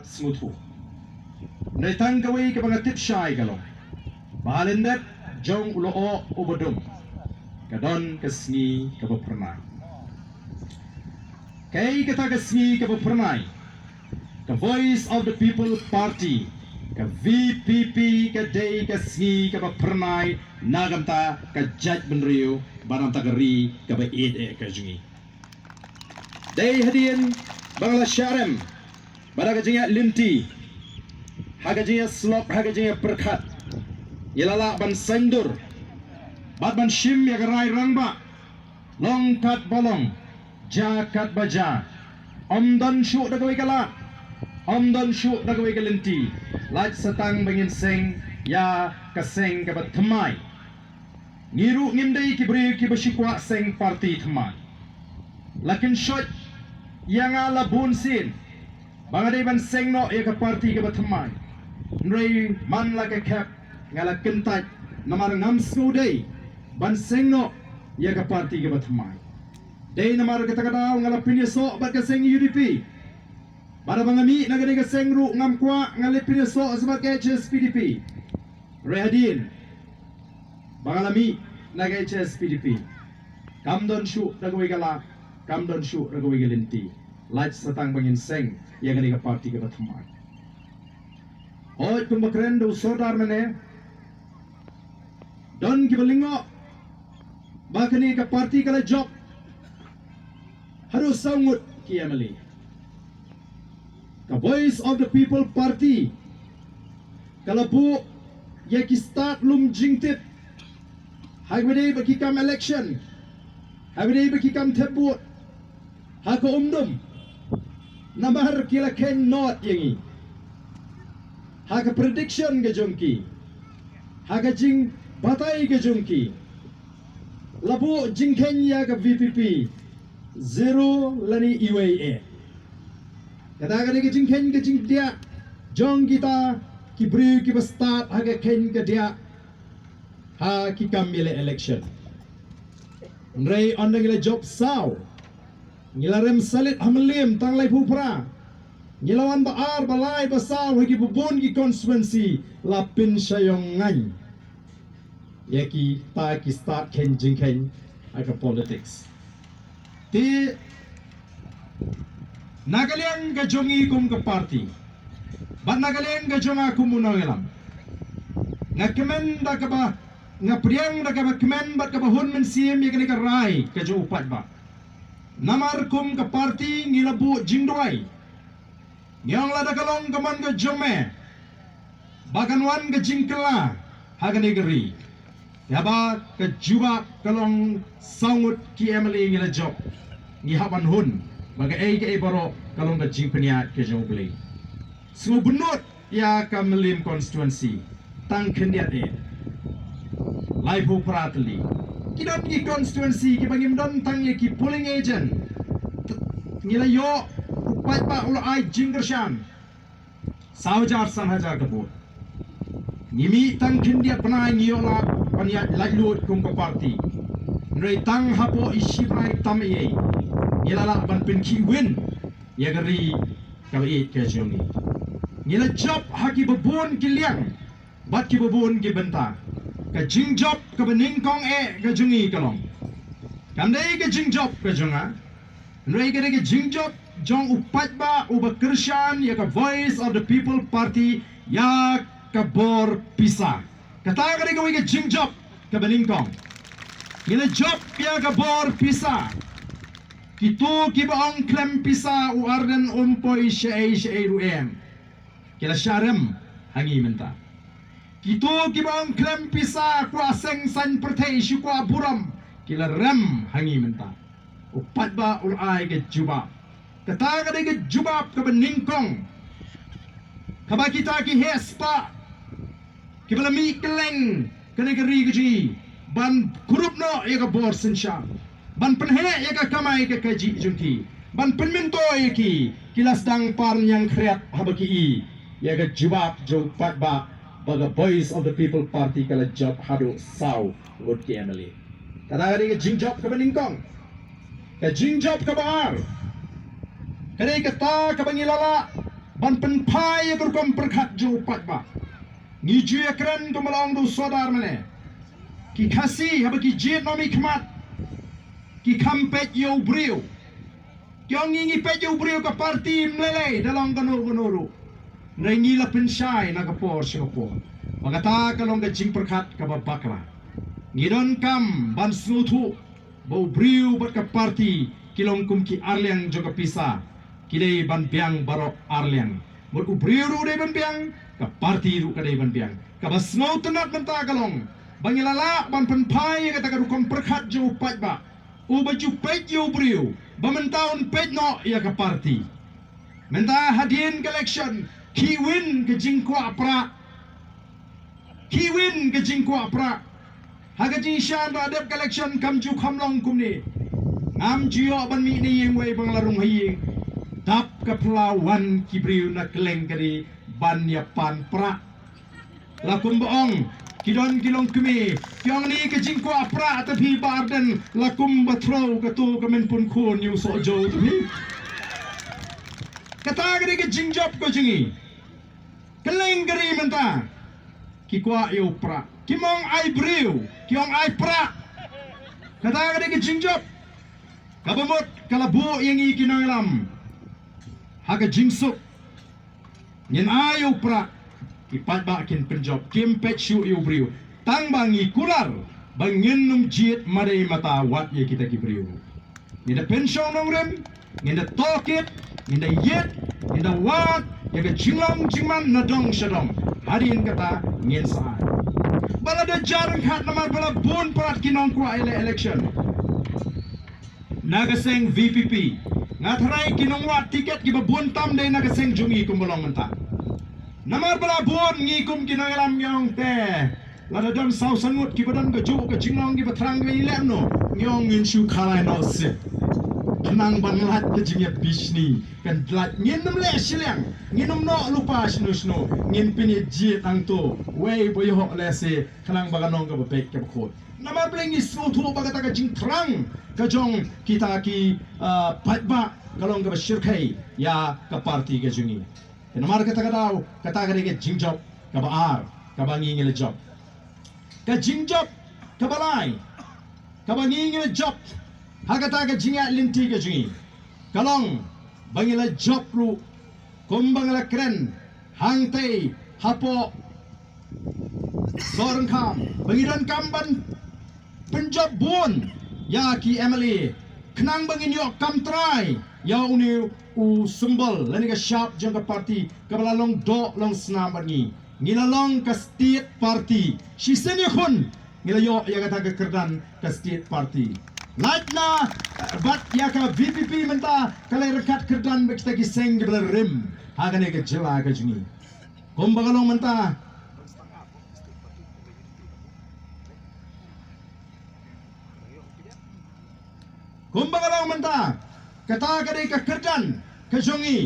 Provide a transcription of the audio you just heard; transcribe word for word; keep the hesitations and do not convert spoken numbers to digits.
Sngewthuh. Hynrei tang kawei kaba nga tip shai ka long ba ha lyndet jong u lyoh uba dum ka don ka sngi kaba phyrnai. Kaei kata ka sngi kaba phyrnai? Ka Voice of the People Party, ka V P P, ka dei ka sngi kaba phyrnai na ka bynta ka jaitbynriew bad na ka bynta ka ri kaba ïeit eh ka jong ngi. Dei hadien ba nga la shah rem bad ha ka jingïaid lynti, ha ka jingïaid slok, ha ka jingïaid pyrkhat, ngi la lah ban saiñdur bad ban shim ïa ka rai rangbah. Long katba long, jia katba jia, ym don shuh da kawei ka lad, ym don shuh da kawei ka lynti, lait sa tang ba ngin seng ïa ka seng kaba thymmai. Ngi ruh ngim dei ki briew kiba shu kwah seng party thymmai. La kynshoit ïa nga la bun sien ba nga dei ban seng noh ïa ka party kaba thymmai. Hynrei man la ka khep nga la kyntait namar ngam sngewdei ban seng noh ïa ka party kaba thymmai. Dei namar kata ka daw nga la pynïasoh bad ka seng U D P. Bad haba nga mih na kane ka seng ruh ngam kwah, nga la pynïasoh sa bad ka H S P D P. Hynrei hadien ba nga la mih na ka H S P D P, kam don shuh da kawei ka lad, kam don shuh da kawei ka lynti, lait sa tang ba ngin seng ïa kane ka party kaba thymmai. Hooid, kumba kren da u Sordar mynne, don kiba lyngngoh ba kane ka party ka la jop haduh saw ngut ki M L A. Ka Voice of the People Party ka la buh ïa ki stad lum jingtip ha kaba dei ba ki kam election, ha kaba dei ba ki kam thep vote, ha ka umdum, namar ki la kheiñ nod ïa ngi ha ka prediction ka jong ki, ha ka jingbatai ka jong ki. La buh jingkheiñ ïa ka V P P, zero lane iwei eh. Kata ka dei ka jingkheiñ ka jingdiah jong kita ki briew kiba stad ha ka kheiñ ka diah ha ki kam ïaleh election. Hynrei ynda ngi la jop saw, ngi la rem salit ha Mylliem tang laiphew phra, ngi la wan ba ar, ba lai, ba saw ha kiba bun ki constituency, la pynshaiong ngan ïa kita ki stad kheiñ jingkheiñ ha ka politics. Te na ka liang ka jong ngi kum ka party bad na ka liang ka jong nga kum u nongïalam, nga kmen da kaba, nga pdiang da kaba kmen bad kaba hun mynsiem ïa kane ka rai ka jong u paidbah. Namar kum ka party ngi la buh jingduwai. Ngi ong lada ka long ka mon ka jong me ba kan wan ka jingkylla ha kane ka ri, ïa ba ka jubab ka long saw ngut ki M L A ngi la jop, ngi hap ban hun ba kaei kaei baroh ka long ka jingpynïaid ka jong U Blei. Sngewbha nud ïa ka Mylliem constituency tang khyndiat eh, laiphew phra tylli. Ki don ki constituency kiba ngim don tang ïa ki polling agent. Ngi la ïoh, u paidbah u la ai jingkyrshan saw hajar san hajar ka vote. Ngi mih tang khyndiat bnai, ngi ïoh lah ban ïaid laitluid kum ka party. Hynrei tang hapoh i shibnai tam ei ei ngi la lah ban pynkhih win ïa ka ri kaba ïeit ka jong ngi. Ngi la jop ha kiba bun ki liang bad kiba bun ki bynta. Ka jingjop kaba nyngkong eh ka jong ngi ka long, kam dei ka jingjop ka jong nga, hynrei ka dei ka jingjop jong u paidbah uba kyrshan ïa ka Voice of the People Party ïa ka bor pisa. Kata ka dei kawei ka jingjop kaba nyngkong. Ngi la jop ïa ka bor pisa. Kito kiba ong khlem pisa u Ardent um poi shaei shaei ruh em, ki la shah rem ha ngi mynta. Kito kiba ong khlem pisa, kwah seng saiñ pyrthei, shu kwah burom, ki la rem ha ngi mynta. U paidbah u la ai ka jubab. Kata ka dei ka jubab kaba nyngkong kaba kita ki heh spah kiba la mih kylleng kane ka ri ka jong ngi ban kurup noh ïa ka bor synshar, ban pynheh ïa ka kamai ka kajih jong ki, ban pynmyntoi ïa ki, ki la sdang par ñiang khriat haba ki i ïa ka jubab jong u paidbah ba ka Voice of the People Party ka la jop haduh saw ngut ki M L A. Kata ka dei ka jingjop kaba nyngkong. Ka jingjop kaba ar ka dei kata kaba ngi la lah ban pynphai ïa ka rukom pyrkhat jong u paidbah. Ngi ju ïakren kumba la ong da u Sordar mynne. Ki Khasi haba ki jied na u mihkhmat ki kham peit ïa u briew. Ki ong ngi ngi peit ïa u briew, ka parti ym lei lei da long kano kano ruh. Hynrei ngi la pynshai na ka por sha ka por ba kata ka long ka jingpyrkhat kaba bakla. Ngi donkam ban sngewthuh ba u briew bad ka parti ki long kum ki arliang jong ka pisa, ki dei ban biang baroh arliang. Mut u briew ruh u dei ban biang, ka parti ruh ka dei ban biang. Kaba sngewtynnat mynta ka long ba ngi la lah ban pynphai ïa kata ka rukom pyrkhat jong u paidbah, uba ju peit ïa u briew, ba mynta un peit noh ïa ka parti. Mynta hadien ka election ki win ka jingkwah prah. Ki win ka jingkwah prah. Ha ka jingshisha da dep ka election kam ju kham long kumne. Ngam ju ïoh ban mih na ïing wei ba nga la rung ha ïing. Dap ka phyllaw wan ki briew na kylleng ka ri ban ïa pan prah. La kumba ong, ki don ki longkmie, ki ong ni ka jingkwah prah te phi Bah Ardent, la kumba throw kato ka men pun khun ïa u soh jew te phi. Kata ka dei ka jingjop ka jong ngi. Kylleng ka ri mynta ki kwah ïa u prah. Kim ong ai briew, ki ong ai prah. Kata ka dei ka jingjop kaba mut ka la buh ïa ngi ki nongïalam ha ka jingsuk. Ngin ai ïa u prah, ki paidbah kin pynjop, kim peit shuh ïa u briew. Tang ba ngi kular ba ngin ym jied mada mata wat ïa kita ki briew. Ngi da pynshong nongrim, ngi da tohkit, ngi da ïit, ngi da wad ïa ka jinglong jingman na dong sha dong. Hadien kata ngin sa ai. Ba la da jar ryngkat namar ba la bun palat ki nongkwah ïaleh election na ka seng V P P. Nga tharai ki nongwad tiket kiba bun tam dei na ka seng jong ngi kumba long mynta. Namar ba la bun ngi kum ki nongïalam ngi ong te lada don saw san ngut kiba don kajuh ka jinglong kiba thrang kiba ïaleh noh, ngi ong ngin shu khalai noh seh. Khnang ban lait ka jingïabishni kan lait, ngin ym leh shiliang, ngin ym noh lypa shano shano, ngin pynïajied hangto wei ba ïoh leh seh. Khnang ba ka nong kaba beit kaba khuid. Namar balei? Ngi sngewthuh ba kata ka jingthrang ka jong kita ki, ah, paidbah ka long kaba shyrkhei ïa ka parti ka jong ngi. Namar kata ka daw, kata ka dei ka jingjop kaba ar kaba ngi ngi la jop. Ka jingjop kaba lai kaba ngi ngi la jop ha kata ka jingïaid lynti ka jong ngi ka long ba ngi la jop ruh kumba ngi la kren hangtei hapoh Sohryngkham ba ngi donkam ban pynjop bun ïa ki M L A khnang ba ngin ïoh kam trai ïa une u symbol lane ka shap jong ka parti kaba la long doh long snam bad ngi. Ngi la long ka state party. Shisien ïakhun ngi la ïoh ïa kata ka kyrdan ka state party. Lait na, eh, bad ïa ka V P P mynta ka la ryngkat kyrdan bad kita ki seng kiba la rim ha kane ka jylla ka jong ngi. Kumba ka long mynta, kumba ka long mynta, kata ka dei ka kyrdan ka jong ngi.